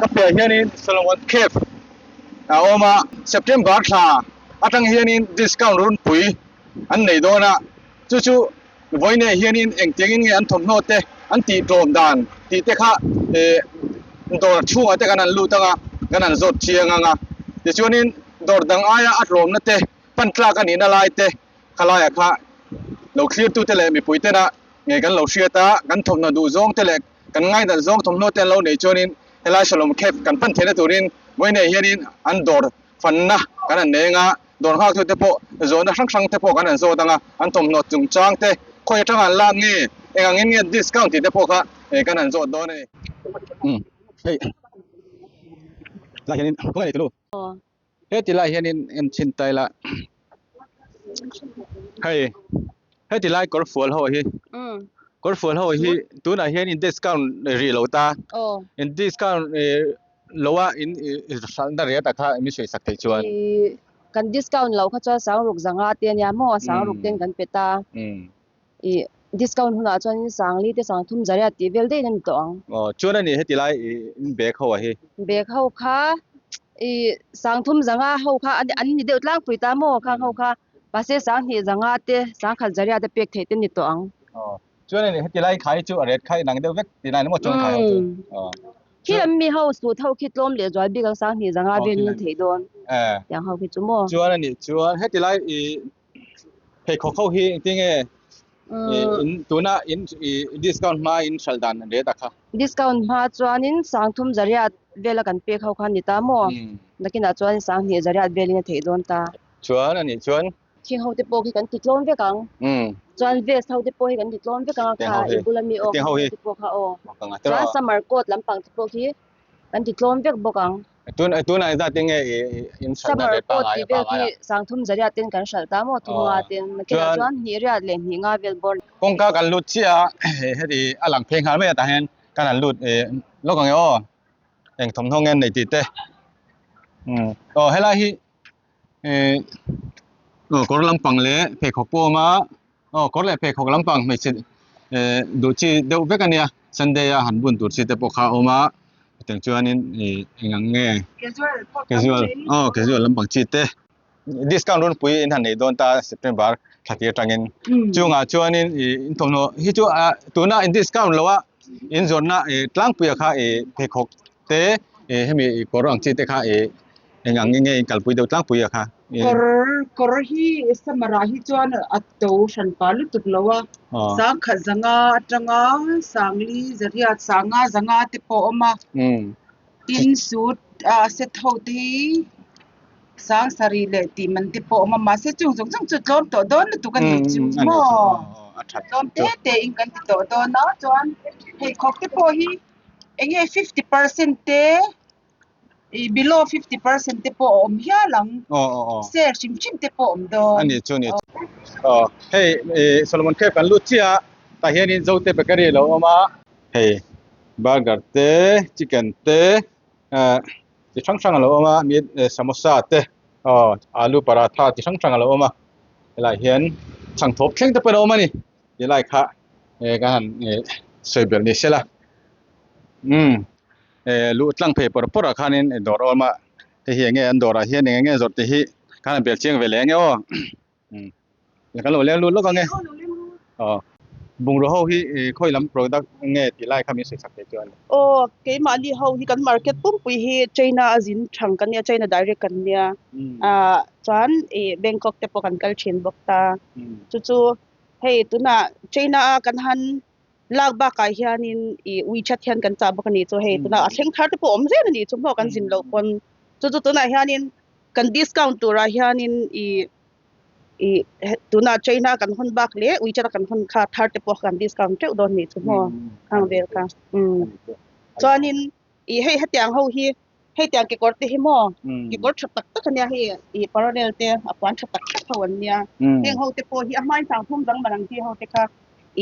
Ka piah hianin Solomon Cave a awm a, September thla atang hianin discount runpui an nei dawn a, chu chu vawiinah hianin engtiangin nge an thawmhnaw te an tih tlawm dan tih te kha dawr chhungah te kan han lut ang a, kan han zawt chiang ang a, tichuanin dawr dang aia a tlawmna te pan tlak a nihna lai te khalaiah kha lo thlirtute leh mipui tena nge kan lo hriat a, kan thawmhnaw duh zawng te leh kan ngainat zawng thawmhnaw te an lo neih chuanin helai Shalom Cafe kan pan theihna turin vawiinah hianin an dawr fanna kan han nei anga dawr nghaktute pawh zawhna hrang hrang te pawh kan han zawt anga an thawmhnaw chungchang te khawi atanga an lak nge eng angin nge discount tih te pawh kha kan han zawt dawn a ni. Umm hei lai hianin khawngaih nei tulu. Heti lai hianin en chhin ta ila hei heti lai kawr fual ho hi kawr fual ho hi tunah hian in discount rih lo ta in discount lo a in hralhna rate ah kha min sawi sak theih chuan. Kan discount loh kha chuan sangruk zanga te ania maw sangruk ten kan pe ta. Ih discount hunah chuanin sangli te sangthum zariat tih vel daih in a ni tawh ang. Aw chuan a ni heti lai ih bag ho ah hi. Bag ho kha ih sangthum zanga ho kha an ni deuh tlangpui ta maw khang ho kha mahse sanghnih zanga te sangkhat zariat te pek theih te ni tawh ang. Aw chuan a ni heti lai khai chu a ret kha inang deuh vek tih lai ni maw chuan khai ho chu. Aw. Khi lam mi ho suit ho khi tlawm leh zual bik ang sanghnih zanga velin a theih dawn. Tiang ho khi chu maw. Chuan a ni chuan heti lai ih Pheikhawk ho hi engtin nge in tuna in discount hma in hralh dan an rel ta kha? Discount hma chuanin sangthum zariat vela kan pek ho kha a ni ta maw? Nakinah chuan sanghnih zariat velin a theih dawn ta. Chuan a nih chuan. Thing ho te pawh khi kan ti tlawm vek ang. Chuan vest ho te pawh hi kan ti tlawm vek ang a kha i bula mi aw te pawh kha aw. Chuan summer coat lampang te pawh khi kan ti tlawm vek bawk ang. Tun tunah engzat te nge i in hralhna Summer rate coat pangngai tih vel pangngai khi a? sangthum zariat ten kan hralh ta maw thum nga ten nakinah Chuan chuan hnih riat leh hnih nga vel bawr. Kawngka kan lut chiah a heti a lang phei nghal mai a tah hian kan han lut ih lawk ang e aw eng thawmhnaw nge an nei tih te umm aw helai hi ih aw kawr lampang leh pheikhawk pawh a awm a. Aw kawr leh pheikhawk lampang hmeichhe eh duh chi deuh vek a nia Sunday a han bun tur chi te pawh kha a awm a hetiang chuanin ih eng ang nge casual aw casual lampang chi te discount runpui in han nei dawn ta September thla tir atangin chungah chuanin ih in thawmhnaw hi chu ah tuna in discount lo a in zawrhna ih tlangpuia kha ih pheikhawk te ih hemi kawr ang chi te kha ih eng ang nge in kalpui deuh tlangpui a kha. Kawr kawr hi summer ah hi chuan a to hran pah lutuk lo a, sangkhat zanga atanga sangli zariat sanga zanga te pawh a awm a, tin suit ah set ho te hi sang sarih leh tih man te pawh a awm a mahse chung zawng zawng chu a tlawm tawh dawn lutuk a ni chu maw tlawm te te in kan ti tawh dawn a chuan pheikhawk te pawh hi eng nge 50% te. Ih below 50% te pawh a awm hial ang. Aw aw aw. Sale hrim hrim te pawh a awm dawn. A ni chu a ni. Aw hei ih Solomon Cave kan lut chiah a tah hianin Zote bakery a lo awm a. Hei burger te chicken te ah chi hrang hrang a lo awm a meat samosa te aw alu paratha chi hrang hrang a lo awm a helaiah hian chhangthawp thleng te pawh a lo awm a ni tilai kha eh ka han ih sawi belh ni sela umm. Eh luh tlang phei pawr pawr ah khanin dawr a awm a hei hi enge an dawr ah hian eng enge zawrh tih hi khan a bel chiang ve leh enge aw umm kan lo leng lut lawk ang e aw bungraw ho hi ih khawi lam product nge tih lai kha min sawi chak thei chuan. Aw keimahni ho hi kan market pumpui hi China a zin thang kan nia China direct kan nia ah chuan ih Bangkok te pawh kan kal thin bawk ta chu chu hei tunah China a kan han Lak bakah hianin ih WeChat hian kan chah bawk a ni chu hei tunah a thleng thar te pawh a awm zel a ni chu maw kan zin loh pawn chu chu tunah hianin kan discount turah hianin ih ih tunah China kan hawn bak leh WeChat a kan hawn kha thar te pawh kan discount teuh dawn a ni chu maw khang vel kha umm chuanin ih hei hetiang ho hi hei tiang kekawr te hi maw kekawr tha tak tak ania hei ih parallel te a puan tha tak tak ho an nia heng ho te pawh hi a hmain sangthum dang man ang chi ho te kha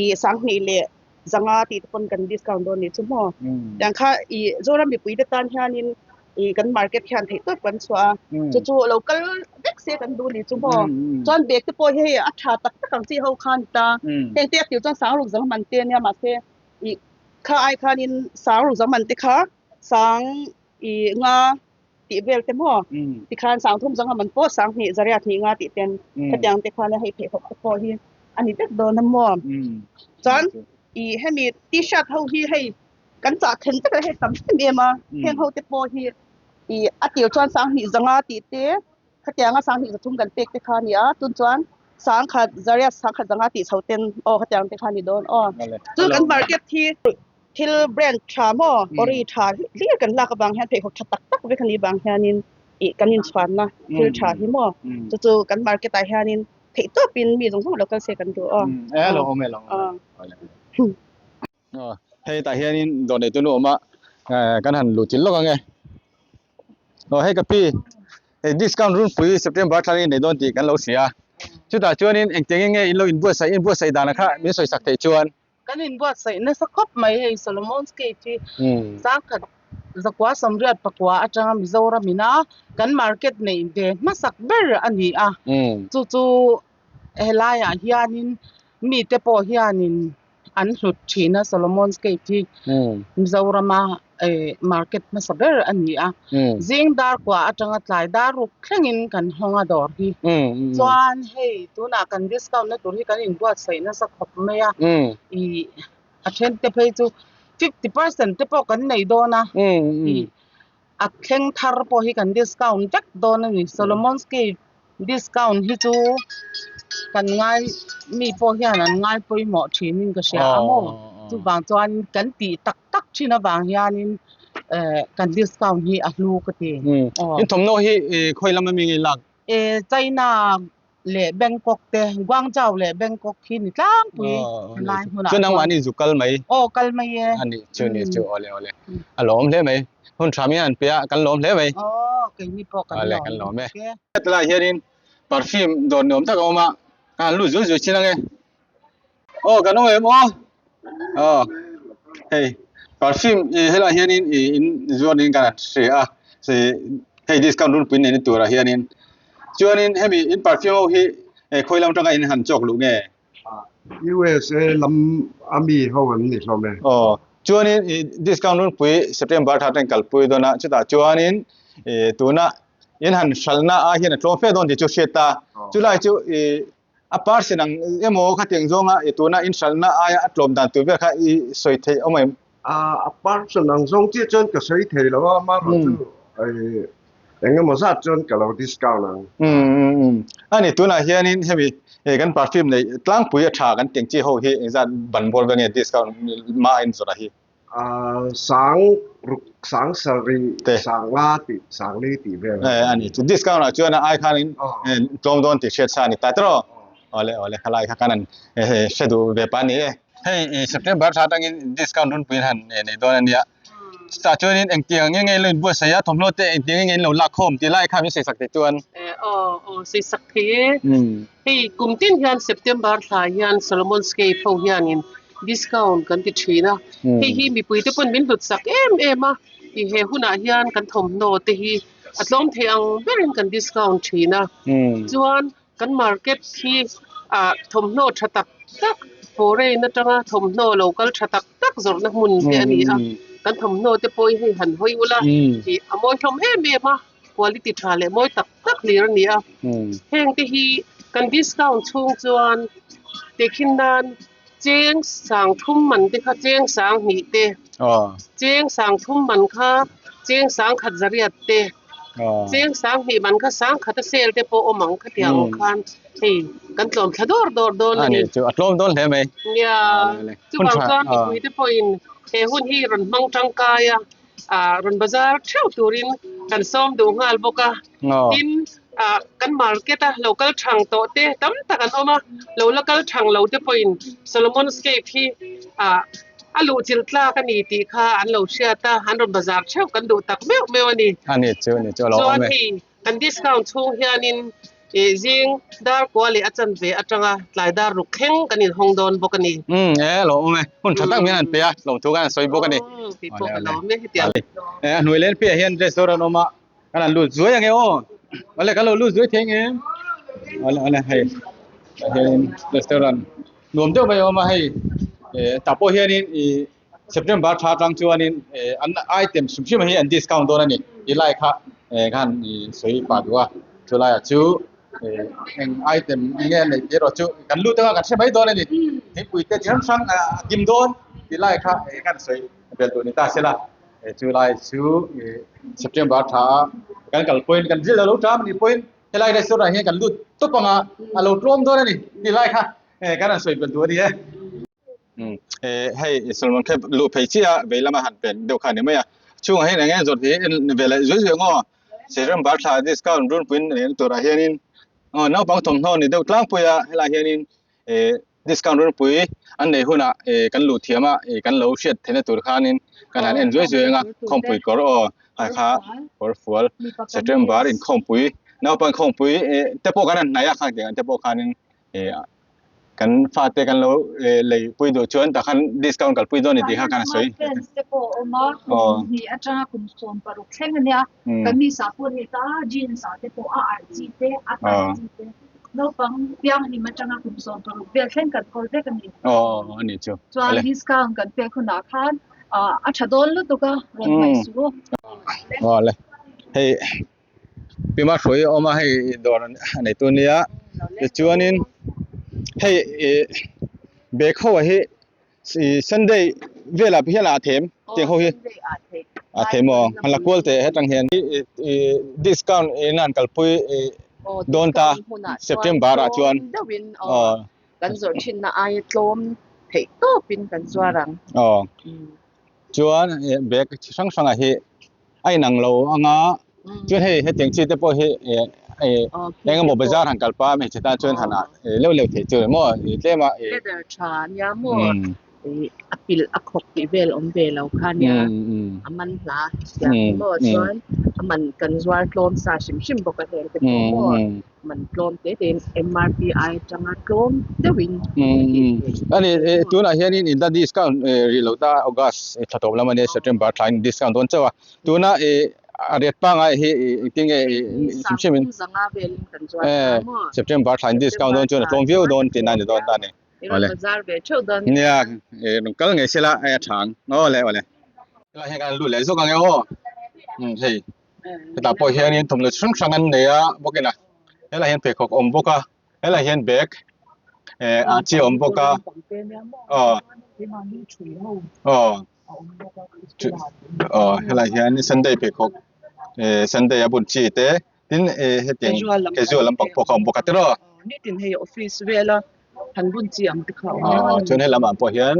ih sanghnih leh zanga tih te pawn kan discount dawn nih chu maw tiang kha ih Zoram mipui te tan hianin ih kan market hian theih tawp kan chhuah a chu chu lo kal vek se kan duh nih chu maw chuan bag te pawh hi hei a tha tak tak ang chi ho kha a ni ta heng te a tir chuan sangruk zang man te ania mahse ih kha ai khanin sangruk zang man te kha. sang ih nga tih vel te maw tikhan sang thum zanga man pawh sang hnih zariat hnih nga tih ten hetiang te khan hei pheikhawk te pawh hi a ni vek dawn a maw chuan ih hemi t-shirt ho hi hei kan chah then vek a hei tam em em a heng ho te pawh hi ih a tir chuan sang hnih zanga tih te khatianga sang hnih zathum kan pek te kha a ni a tun chuan sang khat zariat sang khat zanga tih chho ten aw khatiang te kha a ni dawn aw chu kan market hi thil brand tha maw ori tha hlir kan lak avang hian pheikhawk tha tak tak vek a nih vang hianin ih kan inchhuanna thil tha hi maw chu chu kan market ah hianin theih tawpin mi zawng zawng lo kal se kan duh aw. Hei tah hianin dawr neitu nu awm a kan han luh thil lawk ang e. Aw hei ka pi hei discount runpui September thla hi nei dawn tih kan lo hria a chutah chuanin engtiangin nge in lo inbuatsaih inbuatsaih danah kha min sawisak theih chuan. Kan inbuatsaih nasa khawp mai hei Solomon's Cave hi sangkhat zakua sawmriat pakua atanga Mizoram ina kan market neih ve hmasak ber a ni a chu chu helaiah hianin mite pawh hianin an hlut thin a Solomon's Cave hi Mizorama market hmasa ber a ni a zing dar kua atanga tlai dar ruk thlengin kan hawng a dawr hi chuan hei tunah kan discount na tur hi kan inbuatsaih nasa khawp mai a ih a then te phei chu 50% te pawh kan nei dawn a ih a thleng thar pawh hi kan discount vek dawn a ni Solomon's Cave discount hi chu kan ngai mi pawh hian an ngai pawimawh thin in ka hria a maw chuvang chuan kan tih tak tak thin avang hianin eh kan discount hi a hlu ka ti aw in thawmhnaw hi khawi lam ami nge lak eh China leh Bangkok te Guangzhou leh Bangkok hi ni tlangpui helai hmunah chuan nangmahni zu kal mai aw kal mai e a nih chu ni chu awle awle a lawm hle mai hun tha mi an pe a kan lawm hle mai aw keini pawh kan lawm kan lawm e hetlai hianin perfume dawr ni awm tak a awm a ka han lut zui zui chin ange aw kan awm em aw aw hei perfume ih helai hianin ih in zuar niin kan hria a hei discount runpui nei na turah hianin chuanin hemi in perfume ho hi khawi lam atanga in han chawk luh nge USA lam a mi ho an ni hlawm e. Aw chuanin ih discount runpui September thla atangin kalpui dawn a chutah chuanin ih tuna in han hralhna ah hian a tlawm fe dawn tih chu hriat ta chulai chu ih A person ang emaw khatiang zawnga i tuna in hralhna aia a tlawm dan tur vel kha i sawi theih awm em? A person ang zawng chiah chuan ka sawi thei lo a, amaherawh chu eng emaw zat chuan ka lo discount ang. A ni, tunah hianin hemi kan perfume nei tlangpui a tha kan tih ang chi ho hi engzat ban bawr vel nge discount ma a inzawrh a hi? Sang ruk sang sarih sang nga tih sang li tih vel a ni. A ni chu discount ah chuan a ai khanin tlawm dawn tih hriat sa a ni ta tawh. Awle awle khalai kha kan an hre duh ve pa ni e. Hei September thla atangin discount runpui an han nei dawn a nia. Chutah chuanin engtiang nge nge in lo inbuatsaih a thawmhnaw te engtiang nge nge in lo lak khawm tih lai kha min sawisak thei chuan. Aw aw sawisak thei e. Hei kum tin hian September thla hian Solomon's Cave ho hianin discount kan ti thin a, hei hi mipui te pawn min hlut sak em em a, ih he hunah hian kan thawmhnaw te hi a tlawm thei ang berin kan discount thin a, chuan kan market hi ah thawmhnaw tha tak tak foreign atanga thawmhnaw lo kal tha tak tak zawrhna hmun te a ni a, kan thawmhnaw te pawh hi hei han hawi ula ih a mawi hlawm em em a, quality tha leh mawi tak tak hlir a ni a, heng te hi kan discount chhung chuan tehkhin nan Cheng sang thum man te kha cheng sang hnih te, cheng sang thum man kha cheng sang khat zariat te, cheng sang hnih man kha sang khat a sale te pawh awm ang khatiang ang khan hei kan tlawm thla dawr dawr dawn a ni. Chu a tlawm dawn hle mai. Nia, chuvang chuan mipui te pawhin he hun hi rawn hmang tangkai a, rawn bazar theuh turin kan sawm duh nghal bawk a. Tin, kan market a lo kal thang tawh te tam tak an awm a, lo la kal thang lo te pawhin Solomon's Cave hi a luh chilh tlak a ni tih kha an lo hriat a, an rawn bazar theuh kan duh tak meuh meuh a ni. A ni chu, a ni chu a lo awm e. Chuan hei kan discount chhung hianin Ih zing dar kua leh a chanve atanga tlai dar ruk thleng kan inhawng dawn bawk a ni. Umm e a lawm awm e, hun tha tak mai an pe a, lawmthu khan an sawi bawk a ni. Umm tih pawh ka lawm e hetiang. E a hnuai len piah hian restaurant awm a, kan han lut zuai ang e aw. Awle kan lo lut zuai thei ang em? Awle awle hei tah hianin restaurant nuam deuh mai a awm a hei e tah pawh hianin ih. September thla atang chuanin an item hrim hrim hi an discount dawn a ni ti lai kha khan sawi pah duh a chulaiah chu eng item nge a neih tih erawh chu kan lut anga kan hre mai dawn a ni thingpui te chi hrang hrang a kim dawn ti lai kha khan sawi bel duh ni ta se la chulai chu September thla kan kal pawhin kan zil lo ṭam a nih pawhin helai restaurant ah hian kan lut tawp anga a lo tlawm dawn a ni ti lai kha kan han sawi bel duh a ni e. Hei Solomon kha luh phei chiah a vei lama han pen deuh kha a ni mai a chhungah hian eng nge zawrh hi en ve leh zui zui ang aw September thla discount runpuiin eng turah hianin aw naupang thawmhnaw ni deuh tlangpui a helaiah hianin eh discount runpui an neih hunah eh kan luh thiam a eh kan lo hriat theihna tur khanin kan han en zui zui ang a khawmpui kawr aw hai kha kawr fual September inkhawmpui naupang khawmpui eh te pawh kan han hnaih a khang tiang te pawh khanin eh kan fate kan lo lei pui duh chuan tah khan discount kalpui dawn a ni tih kha kan a sawi. Smart fans te pawh a awm a, kum hnih atanga kum 16 thleng a nia. Kamis ah pawh ni ta, jeans ah te pawh a arh chi te, a tight chi te, naupang pianghlim atanga kum 16 vel thleng kan kawl vek a ni. Aw a ni chu. Chuan discount kan pek hunah khan a tha dawn lutuk a, rawn hmaih suh u. Aw le, hei Pima hruai a awm a hei dawr a nei tu ania tichuanin hei ih bag ho ah hi ih sunday velah hian a them tiang ho hi a them aw han la kual teh hetang hian ih discount in an kalpui ih dawn ta september ah chuan aw kan zawrh thinna aia tlawm theih tawpin kan zuar ang aw chuan bag chi hrang hrang ah hi a inang lo ang a chuan hei hetiang chi te pawh hi eh eh eng emaw bazar han kal pah hmeichhe tan chuan han ah leuh leuh theih chu maw ih tlem a ih leather tha ania maw ih a pilh a khawk tih vel awm ve lo kha ania a man hla tiang maw chuan a man kan zuar tlawm sa hrim hrim bawk a heng te pawh maw man tlawm te te in MRP ai atanga tlawm deuhin ani tunah hianin in la discount rih lo ta August thla tawp lam ania September thla in discount dawn chauh a tuna a rate pangai hi engtin nge hrim hrim in September thla in discount dawn chuan a tlawm viau dawn tihna a ni dawn ta a ni awle nia rawn kal ngei sela a tha ang awle awle helaiah hian kan lut leh zawk ang e aw hei. Hetah pawh hianin thawmhnaw chi hrang hrang an nei a bawkin a helaiah hian pheikhawk a awm bawk a helaiah hian bag eh ah chi a awm bawk a aw aw aw helaiah hian sunday pheikhawk eh sunday a bun chi te tin eh hetiang casual lampang pawh kha a awm bawk a tiraw. Aw chuan he lamah pawh hian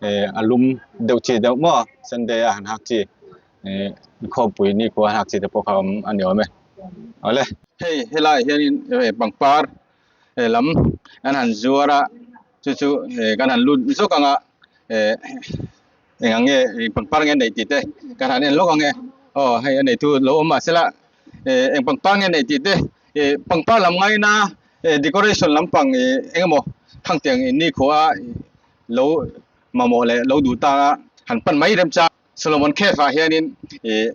eh a lum deuh chi deuh maw sunday a han hak chi eh khawmpui ni khua hak chi te pawh kha awm a ni awm e awle hei helaiah hianin eh pangpar eh lam an han zuar a chu chu eh kan han lut zawk ang a eh eng ang nge eng pangpar nge neih tih te kan han en lawk ang e aw hei a neitu lo awm mahse la eh eng pangpar nge neih tih te eh pangpar lam ngaina eh decoration lampang eh eng emaw thangtiang nikhua lo mamawh leh lo duh ta han pan mai remchang. Solomon Cave ah hianin ih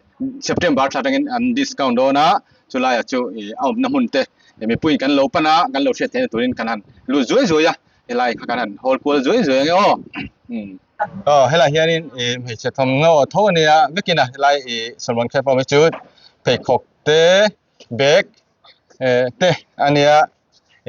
September thla atangin an discount dawn a chulaiah chu ih a awmna hmun te mipui kan lo pan a kan lo hriat theihna turin kan han lut zuai zuai a helai kha kan han hawl kual zuai zuai ang e aw umm aw helaiah hianin ih hmeichhe thawmhnaw tho a nia vekin a helai ih Solomon Cave awm hi chu pheikhawk te bag eh te a nia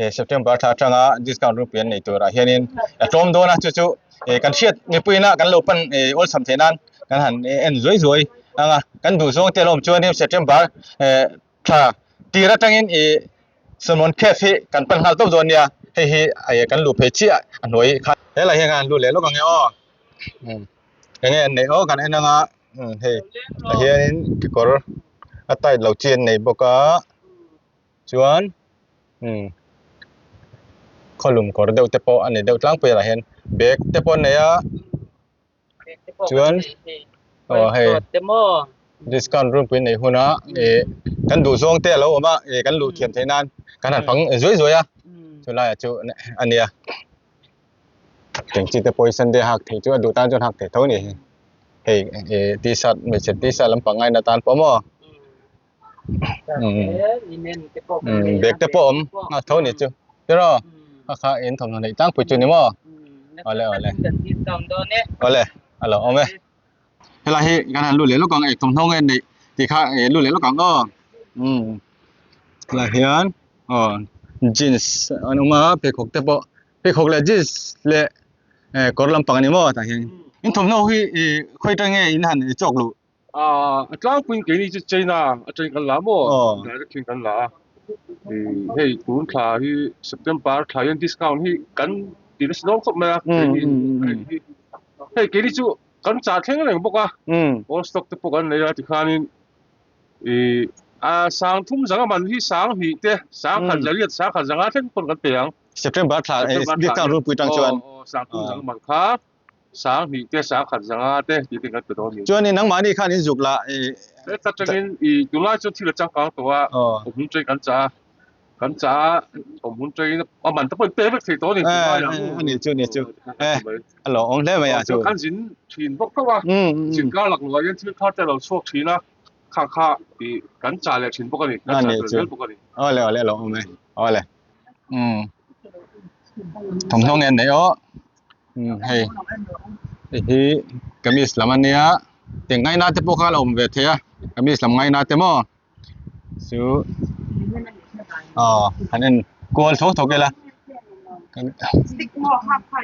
eh September thla atanga discount rupee an nei turah hianin a tlawm dawn a chu chu eh kan hriat mipuiin a kan lo pan eh awlsam theih nan kan han en zuai zuai ang a kan duh zawng te alawm chuanin September eh thla tir atangin ih Solomon Cave hi kan pan nghal tawp dawn nia hei hi eh kan luh phei chiah a hnuai kha helai hian kan lut leh lawk ang e aw umm eng nge an neih aw kan en ang a hei ah hianin kekawr a tight lo chi an nei bawk a chuan umm khawlum kawr deuh te pawh a ni deuh tlangpui ah hian bag te pawh an nei a chuan aw hei discount room pui neih huna ih kan duh zawng te a lo awm a ih kan luh thiam theih nan kan han fang zuai zuai a chulaiah chu a nia eng chi te pawh hi sunday hak theih chu a duh tan chuan hak theih tho a ni hei ih t-shirt hmeichhe t-shirt lampang ngaina tan pawh maw. Bag te pawh awm nghak tho ni chu tiraw a kha in thawmhnaw neih tlangpui chu ni maw awle awle awle. A lo awm e. Helai hi kan han lut leh lawk ang eng thawmhnaw nge neih tih kha ih lut leh lawk ang aw. Umm helai hian aw jeans an awm a pheikhawk te pawh pheikhawk leh jeans leh eh kawr lampang a ni maw tah hian in thawmhnaw hi ih khawi atang nge in han chawk luh. Ah a tlangpuiin keini chu China atangin kan la maw direct in kan la a ih hei tun thla hi September thla hian discount hi kan ti nasa dawn khawp mai a keini hi hei keini chu kan chah thleng reng bawk a old stock te pawh kan nei a tikhanin ih a sang thum zanga man hi sang hnih te sang khat zariat sang khat zanga thleng pawn kan pe ang. September thla discount rupui tang chuan sang thum zanga man kha Sang hnih te, sang khat zanga te tih te kan pe dawn a ni. Chuanin nangmahni khan in zuk lah i. Heta tangin i tunlai chuan thil a changkang tawh a, awm hun ṭei kan chah a, kan chah a, awm hun ṭeiin a man te pawh in pek vek thei tawh a ni tunlai ang. A ni chu, a ni chu. E, a lo awm hle mai a chu. Kan zin ṭhin bawk tho a, zin kar lak luah hian thil thar te a lo chhuak ṭhin a, kha kha i kan chah leh ṭhin bawk a ni, kan chah tel zel bawk a ni. Awle awle a lo awm e, awle. Umm thawmhnaw nge an neih aw. Hei hei hi kamis lam ania tiang ngaina te pawh kha a lo awm ve thei a kamis lam ngaina te maw chu aw han en kual tho tho vel a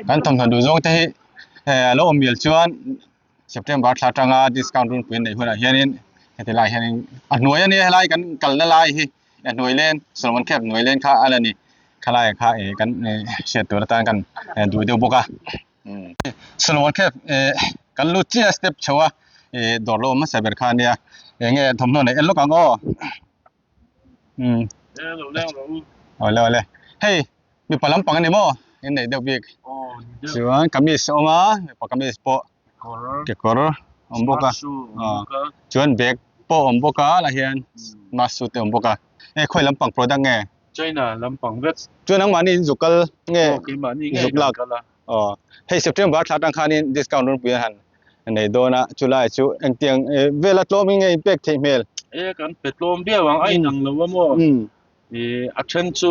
kan thawmhnaw duh zawng te hi eh a lo awm mial chuan September thla atanga discount runpui an neih hunah hianin heti lai hianin a hnuai ania helai kan kalna lai hi a hnuai len Solomon Cave hnuai len kha a la ni khalai kha ih kan ih hriat tur atan kan duh deuh bawk a Solomon Cave ih kan lut chiah a step chho a ih dawr lo awm hmasa ber kha ania eng nge thawmhnaw neih en lawk ang aw awle awle hei mipa lampang a ni maw in neih deuh bik chuan kamis a awm a mipa kamis pawh kekawr a awm bawk a chuan bag pawh a awm bawk a lah hian mask suit te a awm bawk a hei khawi lampang product nge China lampang vek chuan nangmahni in zuk kal nge zuk lak aw hei September thla atang khanin discount runpui an han nei dawn a chulai chu engtiang vela tlawm in nge in pek theih hmel e kan pe tlawm viau ang a inang lo a maw Ih a then chu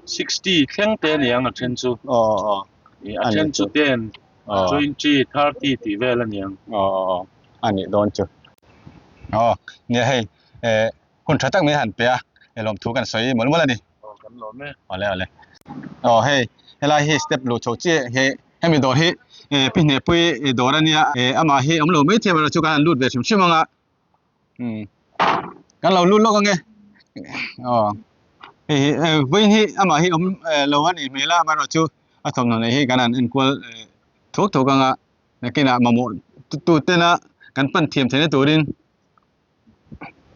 60 thleng te a ni ang a then chu. Aw aw. Ih a then chu 10, 20, 30 tih vel a ni ang. Aw aw a nih dawn chu. Aw nia hei eh hun tha tak mai han pe a lawmthu kan sawi mawlh mawlh a ni. Aw kan lawm e. Awle awle. Aw hei helai hi step luh chho chiah hi hemi dawr hi eh pi hnehpui dawr a nia eh amah hi awm lo mai thei erawh chu kan han lut ve hrim hrim ang a. Umm kan lo lut lawk ange aw hei hi eh vawiin hi amah hi awm eh lo a nih hmel a amaherawhchu a thawmhnaw neih hi kan han enkual eh thuak thuak anga nakinah mamawh tu tena kan pan thiam theihna turin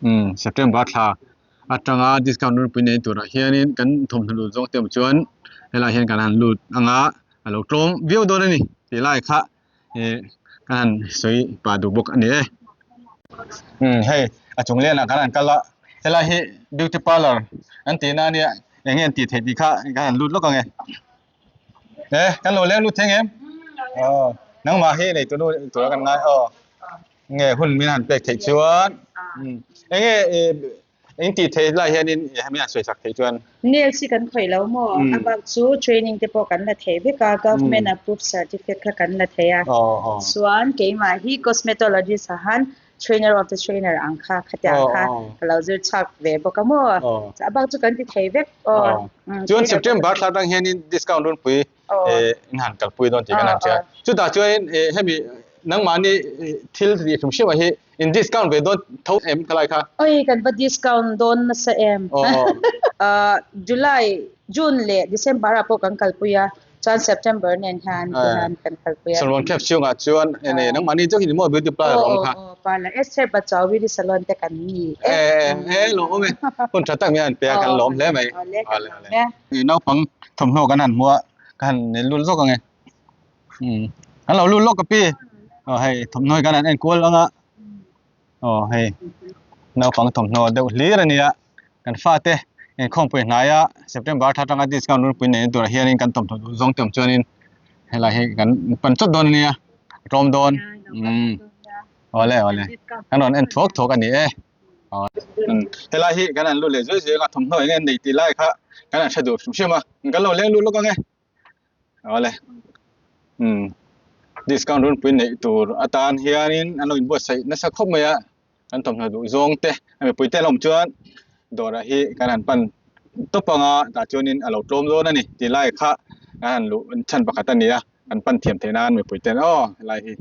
umm September thla atanga discount runpui nei turah hianin kan thawmhnaw lut zawng te awm chuan helaiah hian kan han lut anga a lo tlawm viau dawn a ni tih lai kha. Ih ka han sawi pah duh bawk a ni e. Umm hei a chung lianah kan han kal a helai hi beauty parlour an tihna a nia eng nge an tih theih tih kha ka han lut lawk ang e. E kan lo leng lut thei ang em? Aw nangmah hi nei tunu tura kan ngai aw nge hun min han pek theih chuan umm eng nge ih Eng tih theih lai hianin hemi an sawi sak theih chuan. Nails hi kan khawih lo maw? A bak chu training te pawh kan la thei vek a, government approved certificate kha kan la thei a. Chuan keimah hi cosmetologist ah han trainer of the trainer ang kha khatiang kha ka lo zir chhuak ve bawk a maw? A bak chu kan ti thei vek aw. Chuan September thla atang hianin discount runpui in han kalpui dawn tih kan han hria. Chutah chuan hemi nangmahni thil tih hrim hrim ah hi in discount ve dawn tho em khalai kha? Oi kan va discount dawn nasa em. July, June leh December ah pawh kan kalpui a, chuan September nen hian tihian kan kalpui a. Salon Cafe chhungah chuan nangmahni zawk hi ni maw beauty parlour awm kha? Aw parlour Esther Pachuau beauty salon te kan ni e. E lawm awm e, hun tha tak mai an pe a kan lawm hle mai. Naupang thawmhnaw kan han hmu a ka han lut zawk ang e umm kan lo lut lawk ka pi aw hei thawmhnaw hi kan han en kual ang a aw hei naupang thawmhnaw deuh hlir a nia kan fate inkhawmpui hnaia September thla atanga discount runpui nei turah hianin kan thawmhnaw duh zawng te awm chuanin helai hi kan pan chawt dawn a nia a tlawm dawn umm awle awle kan rawn en thuak thuak a ni e. Helai hi kan han lut leh zuai zuai a, thawmhnaw eng nge an neih tih lai kha kan han hre duh hrim hrim a, kan lo leng lut lawk ang e. Awle. Umm. Discount runpui neih tur atan hianin an lo inbuatsaih nasa khawp mai a, kan thawmhnaw duh zawng te a mipui te an awm chuan dawrah hi kan han pan tawp anga tah chuanin a lo tlawm dawn a ni tih lai kha kan han luh chhan pakhat a ni a, kan pan thiam theih nan mipui ten aw helai hi.